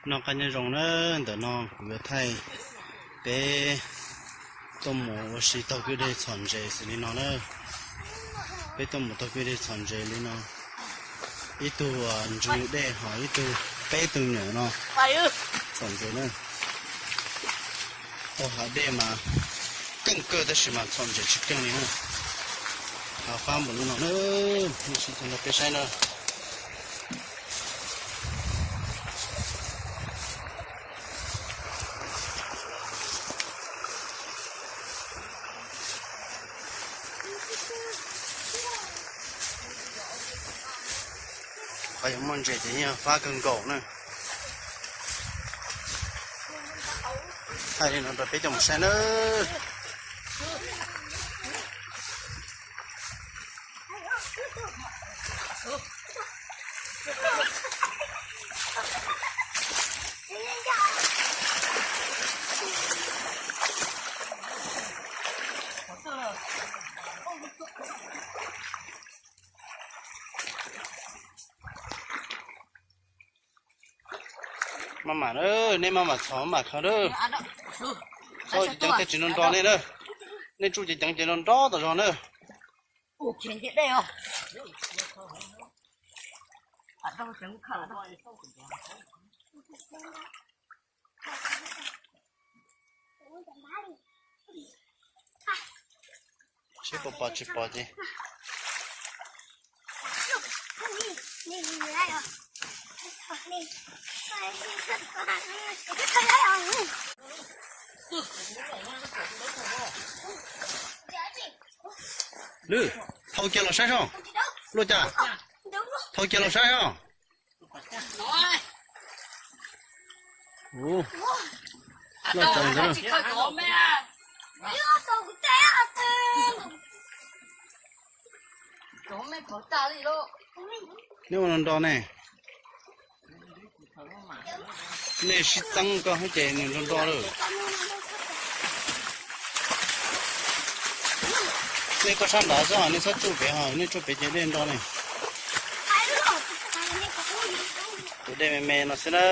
Noj qab nyob zoo na, ntawm no kuv yuav thaij peb tuaj mus ua si taug kwj deg txhom ntses xws li no na. Peb tuaj mus taug kwj deg txhom ntses li no, ib tug ntsws dej ho ib tug, peb tug nyuam no txhom ntses na. Taug hav dej mas keej kawg tab sis mas txhom ntses tsis keej li na. Hav fab npaum li no na, nej sim nrog peb saib na. Qhov yog muaj ntses ces yeej fab kawg nkaus na. Thaij li no rau peb cov mus saib nawb. Maj mam, nej maj mam txhom maj mam khaws na. Txhob ceev tej tsis nrov nrov nej na. Nej tsuj ceev ceev ces nrov nrov tas zog na. Seb puas pom tsis pom ces. Lwm, thau kiag los saib soj. Luaj cas? Thau kiag los saib os. Ua, loj tsawv ntawd. Neb ua nrov nrov ne. Nej sib txeeb koj thiab ces nws nrov nrov lawm. Nej tuaj sab nrad xwb, nej txhob tsuj pem, ho nej tsuj pem ces dej nrov ne. Tus dej me me no xwb na.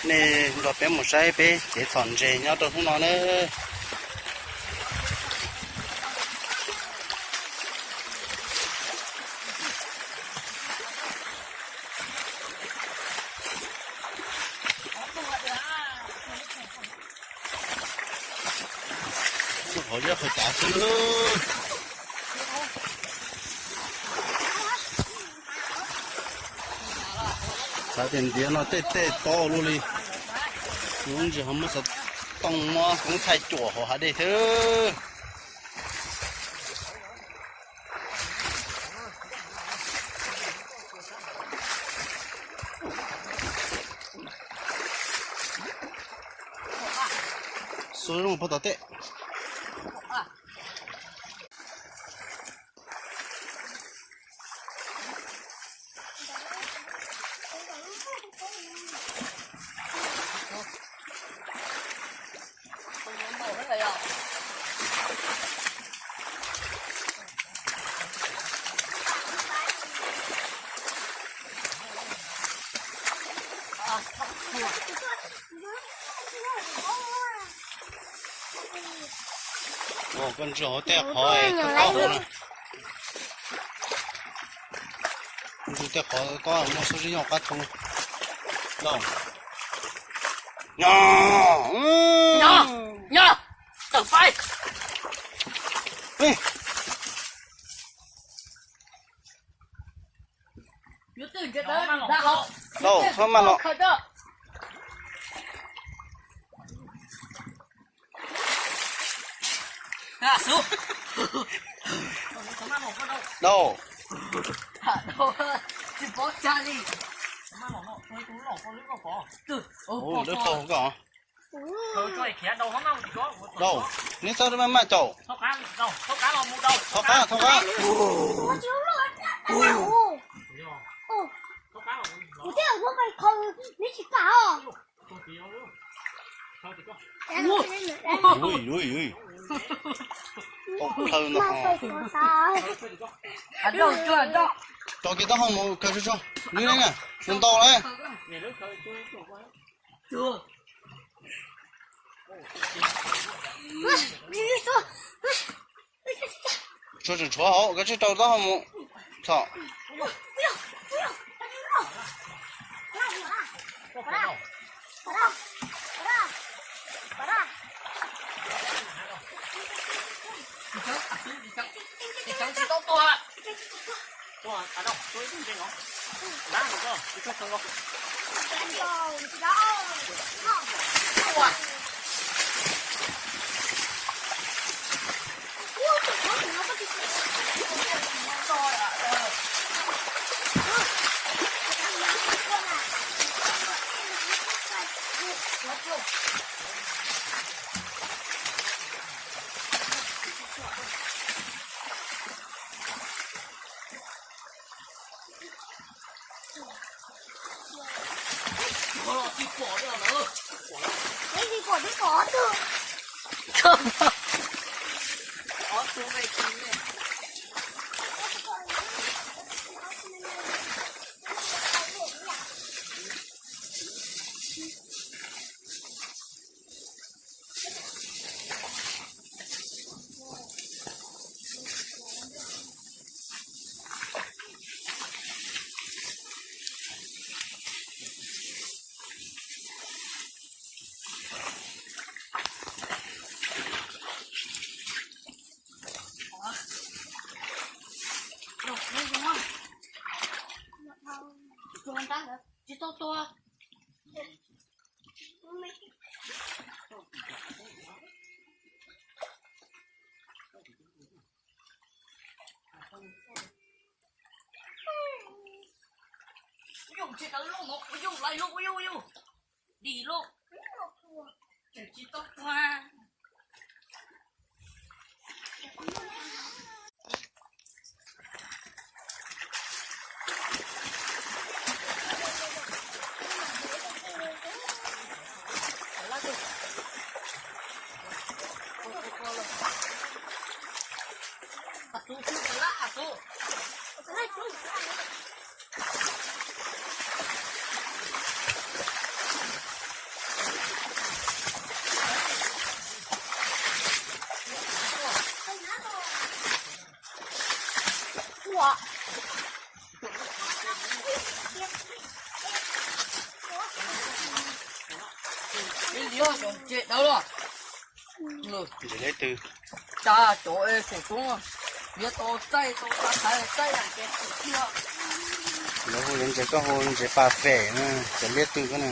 Nej nrog peb mus saib peb cev txhom ntses nyob rau hnub no na. Tsuj qhov zeb qhov cav xwb. Xav tias ntiav no tej tej tob luaj li. Lub ntsis ho muab xov tooj muab koob thaij cuam hauv hav dej thiab. Xuas zoo pog tom tej. Ua, koj ntswj hauv tej qhov tob hauv na. Ntswj tej qhov tob muaj xub zib nyuj qab thu. Nyob, nyob, tawm faib. Dau, txhob maj los. Dau. Ua, lawv qaug koj. Dau, neb txhob maj maj caum. Thauj qab, thauj qab. Ui, ui, ui. Tau plhaw ntag. Tso kiag taub hau mus khaws tso tso. Nws ne, nws ntaus lawm. Tshuav tseem tshuav hauv, koj tsij rau taub hau mus. Txhom. Tsis tau tua. Yus tsis tau lub no, yus lais lub, yus yus dim lub, tseem tsis tau tua. Ua, ib liab cov ntses dawb los. Ntses liab tw. Cas cov es xeem tub piav tau txaij tau txaij txaij ntses tiag. Lawv hu ntses, koj hu ntses pas fem na, cov liab tw koj na.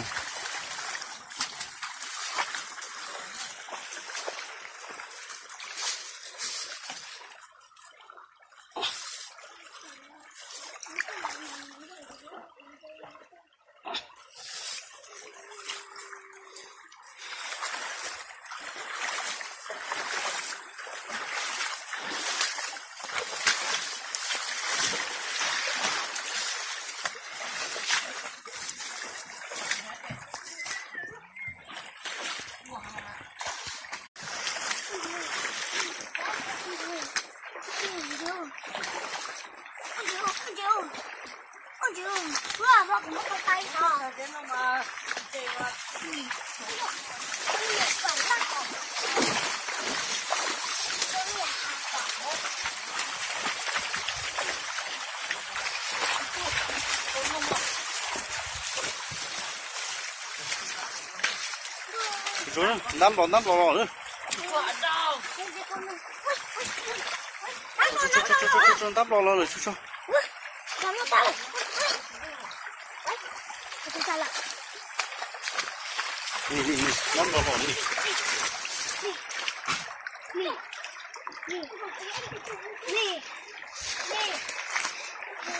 Ntab los, ntab los los. Ntab los los lawm, tso tso. Ntab los los li.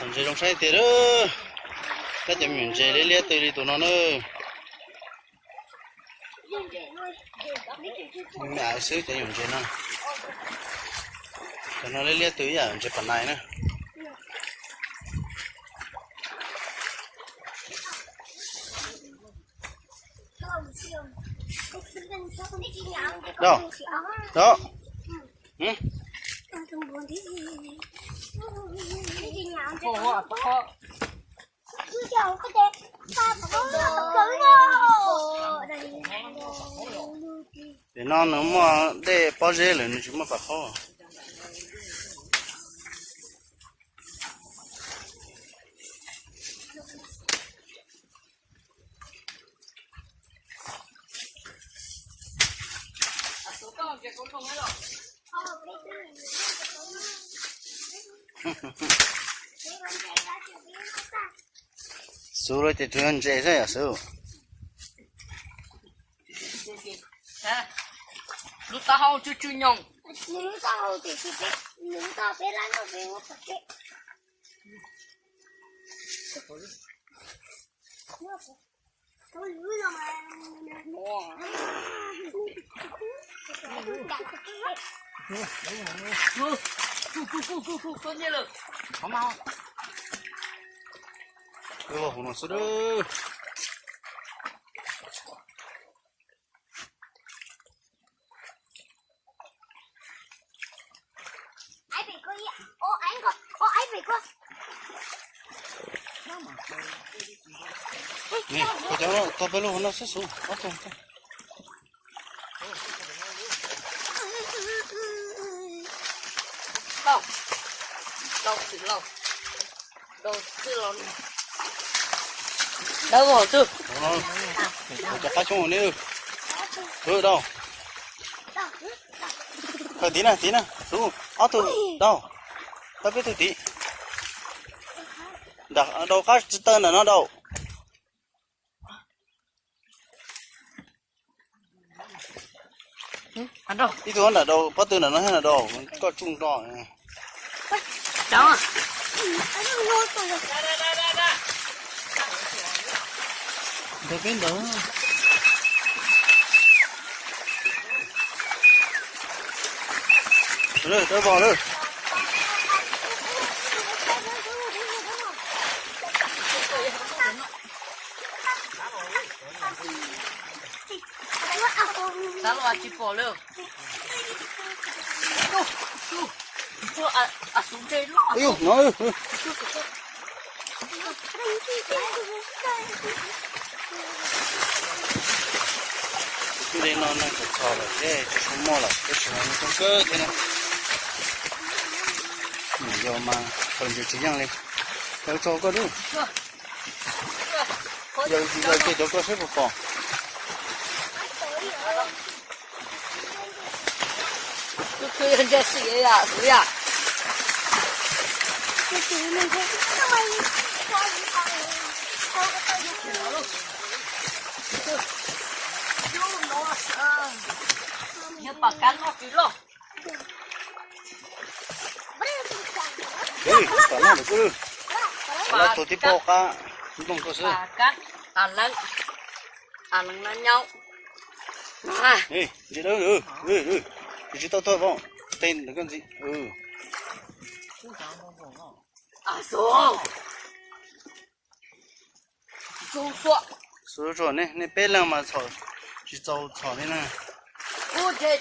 Ntses zoo saib tiag. Tab cov me nyuam ntses liab liab tw li tus no na. Me me xwb cov me nyuam ntses no. Cov no liab liab tw ib yam ntses pas nais na. Dab, dab. Tim no nws muaj dej pob zeb lawm, nws tsis muaj pam qhob. Xub lawm ces tsuas yog ntses xwb yom Xub. Lub taub hau tsw tsw nyoos. Lub taub hau tiam sis peb, lub taub hau peb lab noj peb muab pov tseg. Hu no xwb dab. Koj cov tau peb lub hauv no xwb Xub, ob tug. Lauj, lauj, txwj lauj, dawb vog xwb. Cov qab xyoob ne, dawb. Khaws tiv na, tiv na, Xub, ob tug dawb. Tau peb tug tiv. Nram dau qab tsis taw ntawm no dau. Ib tug nram dau, pob tw nram no thiab nram dau, koj tsuj nro. Ntawd peb ntawd. Dawb vog lawm. Xav los tsis pom li. Kwj deg no neeg txom txom lawm thiab, tsis tshua muaj lawm, tab sis mas zoo kawg thiab na. Yog mas thaum ntses tsis yeej li. Yog tso koj dub. Yog ces cov koj seb puas pom. Yog pam kab noj tsis loj. Pam noj ntawm kuj lwj. Los tug tib pob qab nplooj koj xwb. Pam kab, pam leev, pam leev no nyaub. Ntsia dawb, tsis tau tuag pom, teg ntawm koj ntxiv. Xub, nej peb leeg mas txhom tsis txaus txhom li na. Ntses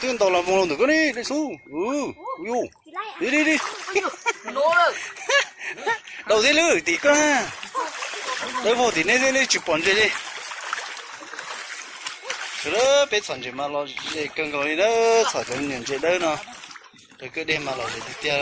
twb ntaus los mus los ntawm koj ne, dej xub. Yu, li li li. Dau thiab lwm tim koj na. Dawb vog tim nej thiab, nej tsis pom ntses li. Sawv daws, peb txhom ntses mas los ze kawg nkaus li na, txhom cov niam ntses dawb no. Raws kwj deg mas los ze tiag tiag.